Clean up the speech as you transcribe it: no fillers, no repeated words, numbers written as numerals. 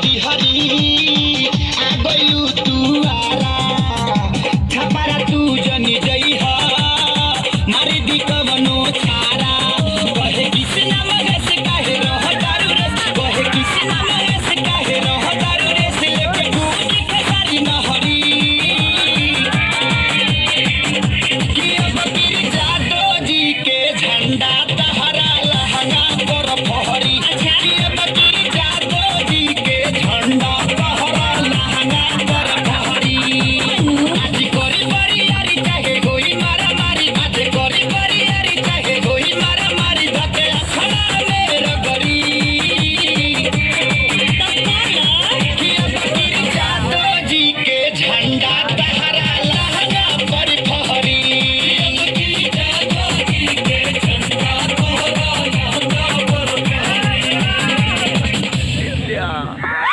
डिहरी आ गइलू तू आरा। छपारा तू जनी जइह, मारी दी कवनो छारा। कहे कृष्णा मगस काहे रह दारू रेस, कहे कृष्णा मगस काहे रह दारू रेस, लेके कूद खेसारी नहरी। कि अब गिर जादो जी के झंडा तहरा लहंगा पर फहरी। कि अब गिर जादो जी के झंडा तहरा लहंगा पर फहरी। आज करी बरियारी चाहे होई मारामारी, आज करी बरियारी चाहे होई मारामारी, धके अखड़ा में रगरी। कि अब गिर जादो जी के झंडा तहरा लहंगा पर फहरी। अब गिर जादो जी के झंडा तहरा लहंगा पर फहरी। Yeah.